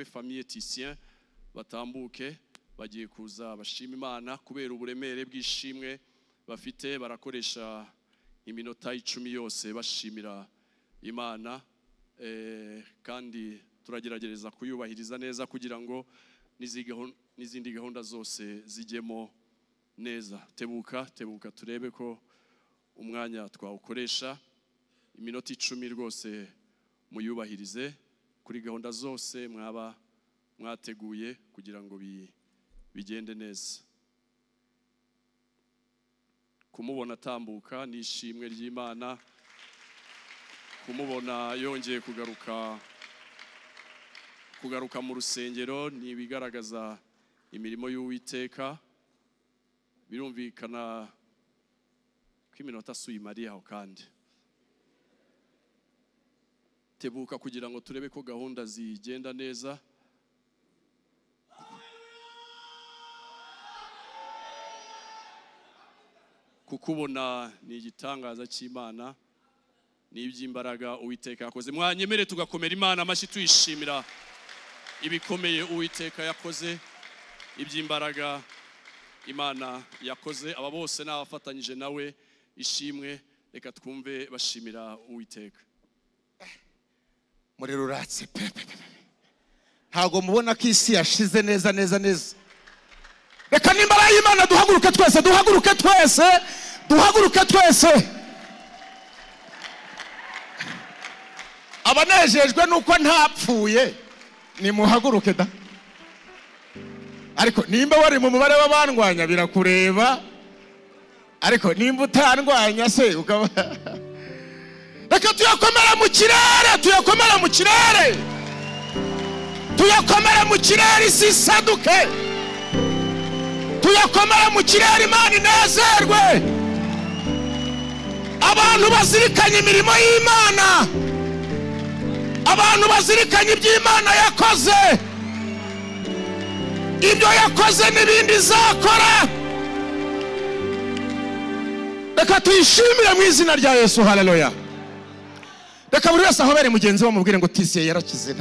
Nsabe famille Titien batambuke, bagiye kuza bashima Imana kubera uburemere bw'ishimwe bafite. Barakoresha iminota 10 yose bashimira Imana, kandi turagerageza kuyubahiriza neza kugira ngo n'izindi gahunda zose zijyemo neza. Tebuka tebuka turebe ko umwanya twawukoresha iminota 10 rwose muyubahirize kuri gahunda zose mwaba mwateguye kugira ngo bigende neza. Kumubona atambuka ni ishimwe ry'Imana, kumubona yongeye kugaruka mu rusengero ni ibigaragaza imirimo y'Uwiteka. Birumvikana ko iminota suyimariye aho, kandi tebuka kugira ngo turebe ko gahunda zigenda neza. Kukubona ni igitangaza cy'Imana, ni iby'imbaraga Uwiteka yakoze. Mwanyemere tugakomera Imana amashyi tuyishimira ibikomeye Uwiteka yakoze, iby'imbaraga Imana yakoze. Aba bose n'abafatanyije nawe ishimwe, reka twumve bashimira Uwiteka. Muri ruratse pepe, ntago mubona ko isi yashize neza neza neza. Reka n'imbaraga y'Imana duhaguruke twese, duhaguruke twese, duhaguruke twese. Abanejejwe nuko ntapfuye nimuhaguruke da. Ariko nimba wari mu mubare w'abandwanya birakureba, ariko nimba utandwanya se ukaba. Reka tuyakomera mu kirere, tuyakomera mu kirere, tuyakomera mu kirere, isi isaduke. Tuyakomera mu kirere, Imana inezerwe. Abantu bazirikanye imirimo y'Imana, abantu bazirikanye iby'Imana yakoze, ibyo yakoze n'ibindi izakora. Reka tuyishimire mu izina rya Yesu. Haleluya. Reka buri wese ahobere mugenzi we amubwire ngo Tisiye yarakize,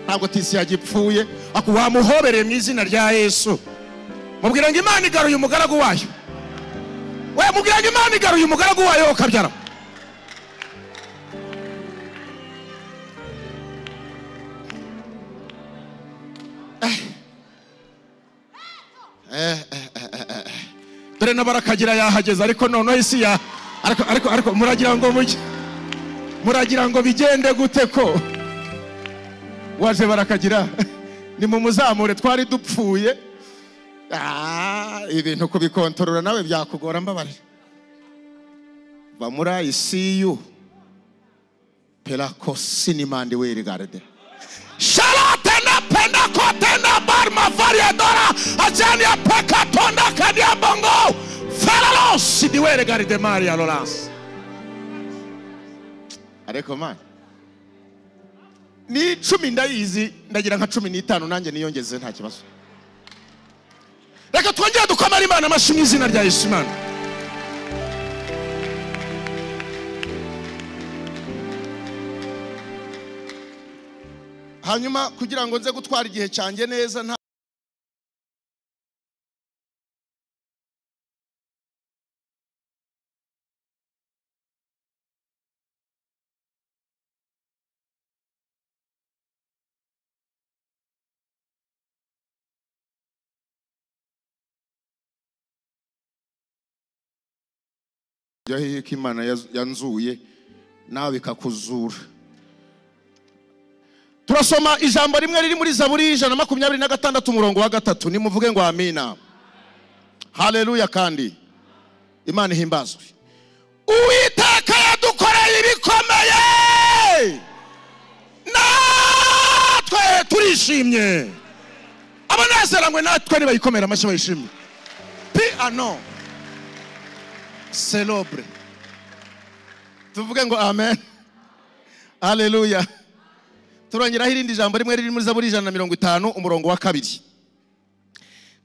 ntabwo Tisiye yagipfuye, wamuhobereye mu izina rya Yesu. Mubwire ngo Imana igaruye umugaragu wayo. We mubwire ngo Imana igaruye umugaragu wayo ukabyara. Dore n'abarakagira yahageze, ariko noneho isi ya ariko muragira ngo mujye, muragira ngo bigende gute ko waje barakagira? Ni mu muzamure twari dupfuye. Ibintu kubikontorora nawe byakugora, mbabare. Va muri ICU pelakosini werigarde shalatena pendakotena barma variadora ajania pekatonda kadia bongo feralos di werigarde Maria Lolans. Ariko man ni 10 ndayizi, ndagira nka 15 nanjye niyongeze nta kibazo. Reka twongere dukomere Imana amashyi mu izina rya Yesu. Imana hanyuma kugira ngo nze gutwara igihe cyanjye neza nta ko Imana yanzuye nawe ikakuzura. Turasoma ijambo rimwe riri muri Zaburi 126 umurongo wa 3. Nimuvuge ngo amina. Haleluya. Kandi Imana ihimbazwe. Uwiteka yadukoreye ibikomeye, natwe turishimye. Abanezerangwe natwe nibayikomera amashyi bayishimye. Pi ano celebre. Tuvuge ngo amen. Haleluya. Turongeraho irindi jambo rimwe riri muri Zaburi 150 umurongo wa 2.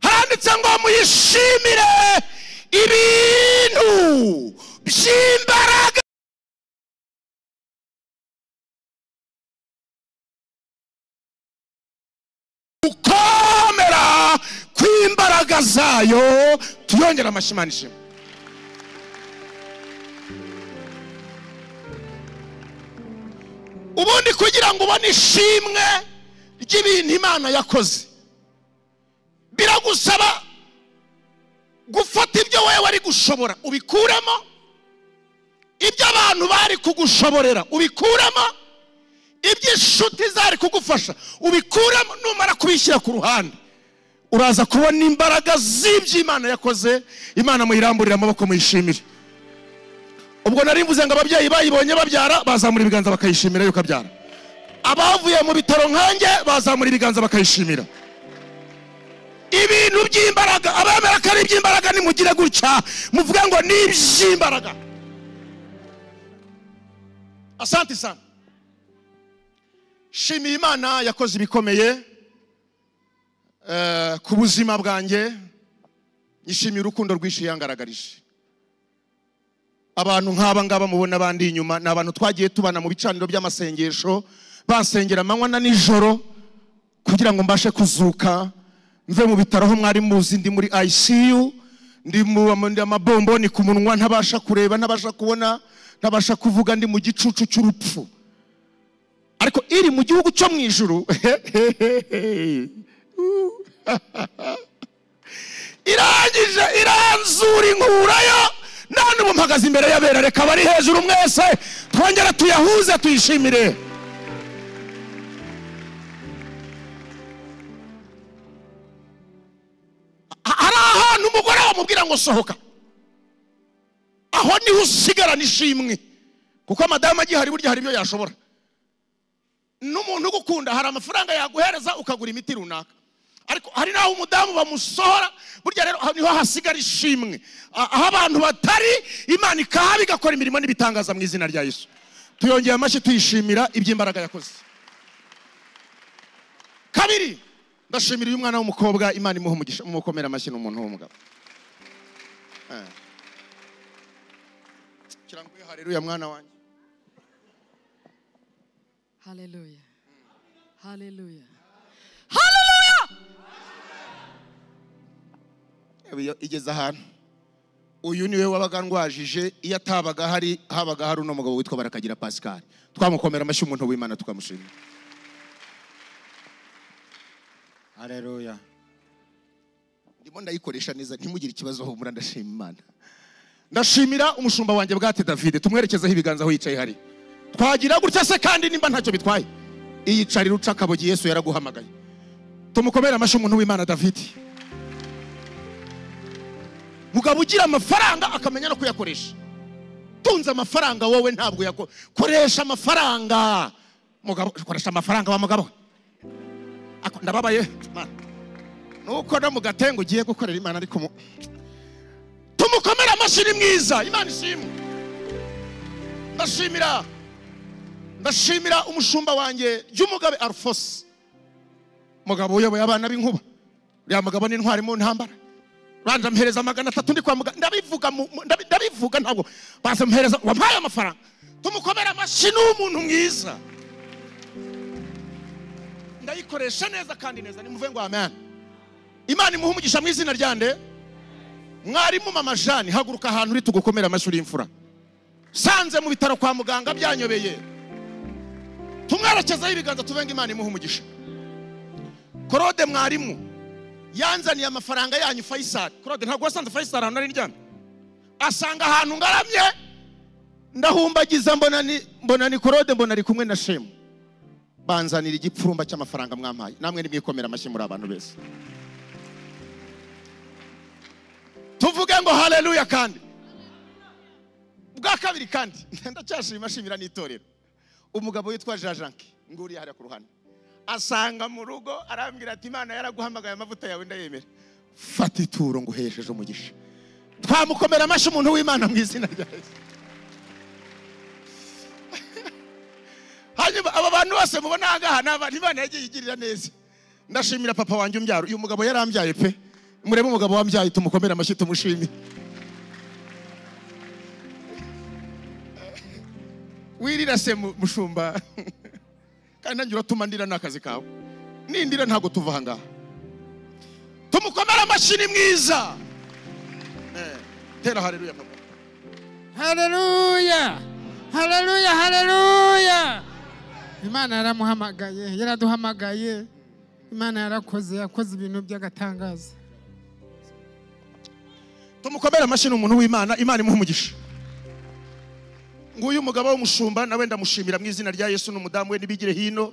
Handitse ngo muyishimire ibintu by'imbaraga. Gukomera kw'imbaraga zayo. Tuyongera amashyi Imana ishimwe. Ubundi kugira ngo ubone ishimwe ry'ibintu Imana yakoze, biragusaba gufata ibyo wowe wari gushobora ubikuremo, ibyo abantu bari kugushoborera ubikuremo, ibyo inshuti zari kugufasha ubikuremo. Numara kubishyira ku ruhande, uraza kubona imbaraga z'ibyo Imana yakoze. Imana muyiramburire amaboko muyishimire. Ubwo nari mvuze ngo ababyeyi bayibonye babyara bazamura ibiganza bakayishimira yuko abyara. Abavuye mu bitaro nkanjye bazamura ibiganza bakayishimira. Ibintu by'imbaraga, abemera ko ari iby'imbaraga nimugire gutya muvuge ngo ni iby'imbaraga. Asante sana. Shimiye Imana yakoze ibikomeye ku buzima bwanjye. Nishimiye urukundo rwinshi yangaragarije. Abantu nk'aba ngaba mubona abandi inyuma ni abantu twagiye tubana mu bicaniro by'amasengesho, bansengera amanywa na nijoro kugira ngo mbashe kuzuka mve mu bitaro aho mwari muzi. Ndi muri ICU, ndi mu amabomboni ku munwa, ntabasha kureba, ntabasha kubona, ntabasha kuvuga, ndi mu gicucu cy'urupfu. Ariko iri mu gihugu cyo mu ijuru irangije iranzura inkurayo. None ubu mpagaze imbere y'abera. Reka bari hejuru mwese twongera tuyahuze tuyishimire. Hari ahantu umugore wamubwira ngo sohoka, aho niho usigarana ishimwe, kuko madamu agihari burya hari ibyo yashobora. N'umuntu ugukunda hari amafaranga yaguhereza ukagura imiti runaka, ariko hari naho umudamu bamusohora. Burya rero niho hasigara ishimwe, aho abantu batari Imana ikahaba igakora imirimo n'ibitangaza mu izina rya Yesu. Tuyongeye amashyi tuyishimira iby'imbaraga yakoze. Kabiri, ndashimira uyu mwana w'umukobwa, Imana imuha umugisha. Mumukomera amashyi, ni umuntu w'umugabo. Kiranguye, haleluya mwana wanjye. Haleluya. Haleluya. Haleluya. Igeze ahantu uyu niwe wabaga ndwajije, iyo atabaga hari habaga hari uno mugabo witwa Barakagira Pascal. Twamukomera amashyi umuntu w'Imana tukamushimira. Haleluya. Ndimo ndayikoresha neza ntimugire ikibazo, humura ndashima Imana. Ndashimira umushumba wanjye Bwate David, tumwerekezeho ibiganza aho yicaye hari. Twagira gutya se kandi nimba ntacyo bitwaye. Iyicarira uca akabogi, Yesu yaraguhamagaye. Tumukomera amashyi umuntu w'Imana David. Mugabo ugira amafaranga akamenya no kuyakoresha. Tunze amafaranga wowe ntabwo yakoresha amafaranga. Mugabo koresha amafaranga wa mugabo. Ako ndababaye. Nuko no mugatengo ugiye gukorera Imana, ariko tumukomera amashyi ni mwiza. Imana ishimwe. Ndashimira umushumba wanjye Ryumugabe Alphonse, mugabo uyoboye abana b'inkuba. Uriya mugabo ni intwari mu ntambara. Banza mpereza 300 ndi kwa muganga, ndabivuga ndabivuga ntabwo banza mpereza wampaye amafaranga. Tumukomera amashyi ni umuntu mwiza. Ndayikoresha neza kandi neza, nimuve ngo amen. Imana imuhe umugisha mu izina ryande. Mwarimu mama Jeanne, haguruka ahantu uri tugukomera amashyi uri imfura. Sanze mu bitaro kwa muganga byanyobeye. Tumwerekezeho ibiganza tuvenga Imana imuhe umugisha. Claude mwarimu yanzaniye amafaranga yanyu Faisal. Claude ntabwo wasanze Faisal ahantu nari ndyamye. Asanga ahantu ngaramye, ndahumbagiza mbona ni Claude, mbona ari kumwe na Shemu. Banzanira igipfurumba cy'amafaranga mwampaye. Namwe nimwikomera amashyi muri abantu bese. Tuvuge ngo haleluya. Kandi bwa kabiri kandi ndacyashima shimira n'itorero. Umugabo witwa Jajanke nguriye hariya ku ruhande, asanga mu rugo arambwira ati Imana yaraguhamagaye amavuta yawe ndayemera, fata ituro nguhesheje umugisha. Twamukomera amashyi umuntu w'Imana mu izina rya Yesu. Hanyuma aba bantu bose mubona aha ni abantu Imana yagiye igirira neza. Ndashimira papa wanjye umbyaro, uyu mugabo yarambyaye pe. Murebe umugabo wambyaye, tumukomera amashyi tumushimire. Wirira se mushumba, kandi nanjye uratuma ndira n'akazi kawe. Nindira ntago tuva aha ngaha. Tumukomere amashyi, ni mwiza. Tera haleluya papa. Haleluya, haleluya, haleluya. Imana yaramuhamagaye, yaraduhamagaye. Imana yarakoze, yakoze ibintu by'agatangaza. Tumukomere amashyi, umuntu w'Imana, Imana imuhe umugisha. Nguyu mugabo w'umushumba nawe ndamushimira mu izina rya Yesu n'umudamu we nibigire hino.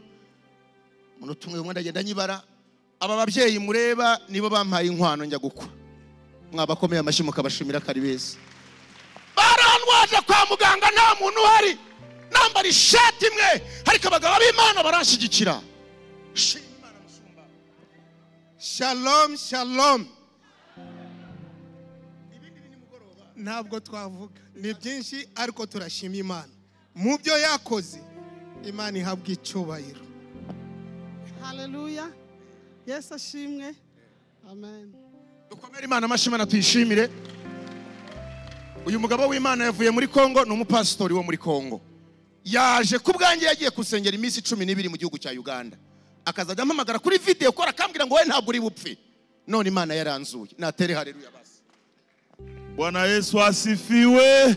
Umuntu tumwe umwe ndagenda nyibara. Aba babyeyi mureba nibo bampaye inkwano njya gukwa. Mwabakomeye amashyi mukabashimira kari beza. Barantwaje kwa muganga nta muntu uhari, nambara ishati imwe, ariko abagabo b'Imana baranshyigikira. Shalom, shalom. Ntabwo twavuga ni byinshi, ariko turashima Imana mu byo yakoze. Imana ihabwa icyubahiro. Haleluya, Yesu ashimwe. Amen. Dukomere Imana amashyi, Imana tuyishimire. Uyu mugabo w'Imana yavuye muri Kongo, ni umupasitori wo muri Kongo. Yaje ku bwanjye, yagiye gusengera iminsi 12 mu gihugu cya Uganda. Akazajya ampamagara kuri video kora akambwira ngo we ntabwo uri bupfe. None Imana yaranzuye. Natere haleluya basi. Bwana Yesu asifiwe.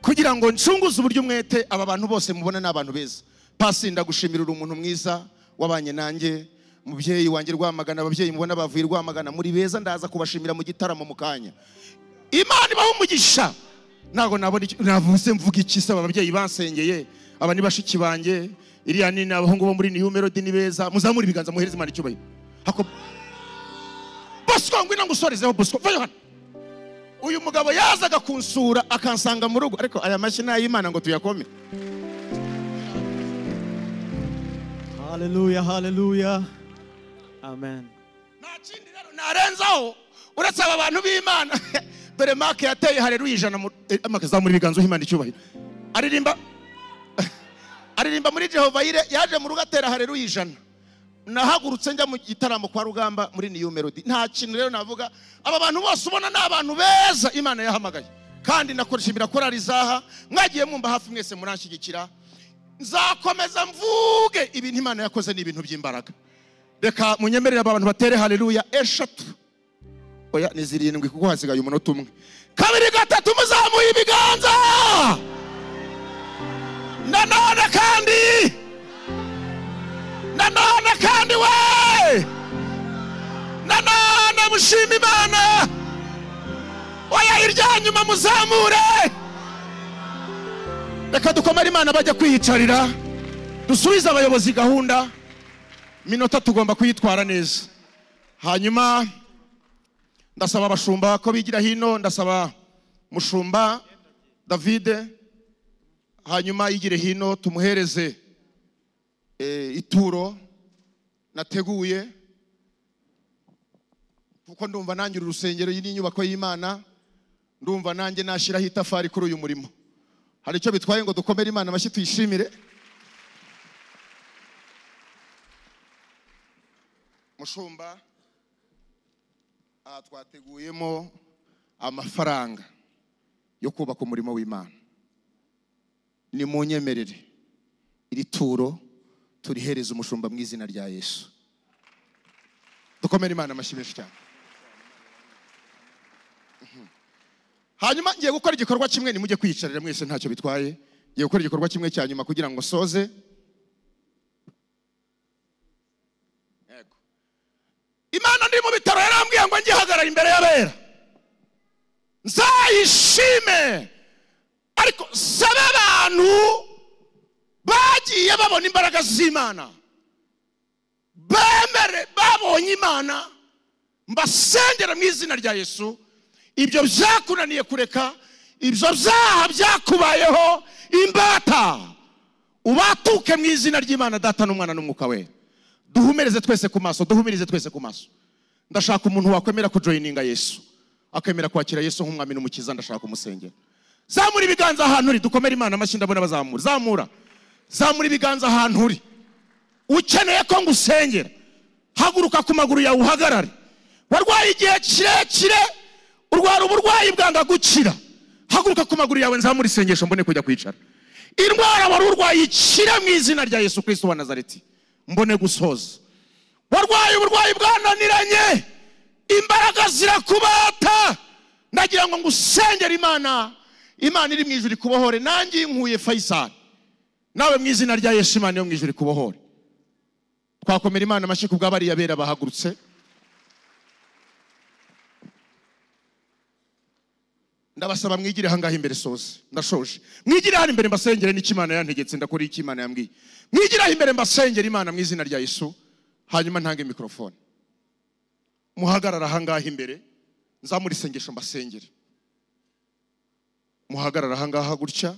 Kugira ngo ncunguze uburyo umwete aba bantu bose mubona n'abantu beza. Pasi, ndagushimira, uri umuntu mwiza wabanye nanjye. Mubyeyi wanjye Rwamagana, ababyeyi mubona bavuye Rwamagana muri beza, ndaza kubashimira mu gitaramo mu kanya. Imana ibahe umugisha. Ntago nabona navuze mvuga iki se, ababyeyi bansengeye, aba ni bashiki banjye, iriya ni abahungu bo muri New Melody ni beza. Muzamure ibiganza muhereze Imana icyubahiro. Hako Bosco, ngwino ngusorezeho Bosco. Vayo hano. Uyu mugabo yazaga kunsura akansanga mu rugo, ariko aya mashyi n'ay'Imana ngo tuyakome. Haleluya, haleluya. Amen. Nta kindi rero narenzaho uretse aba bantu b'Imana. Dore Mark yateye haleluya ijana, amakazamura ibiganza uha Imana icyubahiro. Aririmba muri Jehova Yire, yaje mu rugo atera haleluya ijana. Nahagurutse njya mu gitaramo kwa Rugamba muri New Melody. Nta kintu rero navuga, aba bantu bose ubona ni abantu beza Imana yahamagaye. Kandi nakoreshimira korali zaha, mwagiye mwumva hafi mwese muranshyigikira. Nzakomeza mvuge ibintu Imana yakoze ni ibintu by'imbaraga. Reka munyemerere aba bantu batere haleluya 3. Oya ni 7 kuko hasigaye umunota umwe. 2, 3, muzamuye ibiganza. Nanone kandi, nanone kandi we, nanone mushima Imana. Oya irya nyuma muzamure. Reka dukomere Imana bajya kwiyicarira, dusubize abayobozi gahunda. Minota tugomba kuyitwara neza. Hanyuma ndasaba abashumba ko bigira hino, ndasaba mushumba David hanyuma yigire hino tumuhereze ituro nateguye, kuko ndumva nanjye urusengero n'inyubako y'Imana, ndumva nanjye nashiraho itafari kuri uyu murimo. Hari icyo bitwaye ngo dukomere Imana amashyi tuyishimire. Mushumba, twateguyemo amafaranga yo kubaka umurimo w'Imana. Ni munyemerere iri turo turihereza umushumba mu izina rya Yesu. Dukomere Imana amashyi menshi cyane. Hanyuma ngiye gukora igikorwa kimwe, nimujye kwiyicarira mwese ntacyo bitwaye. Ngiye gukora igikorwa kimwe cya nyuma kugira ngo soze. Yego. Imana ndi mu bitaro yarambwiye ngo ngihagarara imbere y'abera nzayishime, ariko sabe abantu bagiye babona imbaraga z'Imana, bemere babonye Imana, mbasengera mu izina rya Yesu. Ibyo byakunaniye kureka, ibyo byaha byakubayeho imbata, ubatuke mu izina ry'Imana Data n'Umwana n'Umwuka we. Duhumereze twese ku maso, duhumereze twese ku maso. Ndashaka umuntu wakwemera kujoininga Yesu, akemera kwakira Yesu nk'umwami n'umukiza, ndashaka kumusengera. Zamura ibiganza ahantu uri, dukomere Imana amashyi, ndabona bazamura. Zamura, zamura ibiganza ahantu uri. Ukeneye ko ngusengera, haguruka ku maguru yawe uhagarare. Warwaye igihe kirekire, urwara uburwayi bwanga gukira, haguruka ku maguru yawe nzamura isengesho mbone kujya kwicara. Indwara wari urwaye ikire mu izina rya Yesu Kristo wa Nazareti. Mbone gusoza. Warwaye uburwayi bwananiranye, imbaraga zirakubata, ndagira ngo ngusengere Imana, Imana iri mu ijuru ikubohore. Nanjye nkuye Faisal, nawe mu izina rya Yesu Imana yo mu ijuru ikubohore. Twakomera Imana amashyi ku bw'abariya bera bahagurutse. Ndabasaba mwigire ahangaha imbere, soze ndashoje. Mwigire hano imbere mbasengere n'icyo Imana yantegetse, ndakora icyo Imana yambwiye. Mwigire aho imbere mbasengere Imana mu izina rya Yesu, hanyuma ntange mikrofone. Muhagarara ahangaha imbere, nzamura isengesho mbasengere. Muhagarara ahangaha gutya,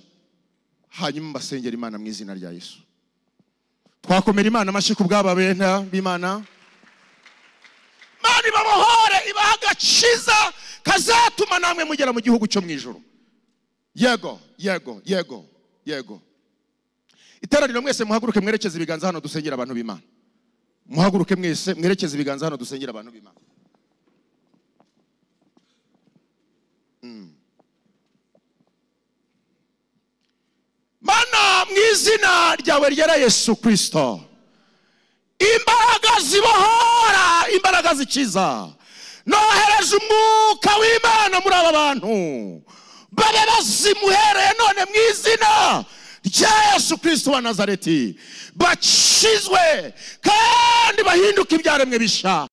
hanyuma mbasengere Imana mu izina rya Yesu. Twakomera Imana amashyi ku bw'aba bena b'Imana. Imana ibabohore, ibahe agakiza kazatuma namwe mugera mu gihugu cyo mu ijuru. Yego, yego, yego, yego. Iteraniro mwese muhaguruke mwerekeze ibiganza hano dusengera abantu b'Imana. Muhaguruke mwese mwerekeze ibiganza hano dusengera abantu b'Imana. Mana mu izina ryawe ryera Yesu Kristo, imbaraga zibohora, imbaraga zikiza, nohereje umwuka w'Imana muri aba bantu, babe bazimuhereye none mu izina rya Yesu Kristo wa Nazareti, bakizwe kandi bahinduke ibyaremwe bisha.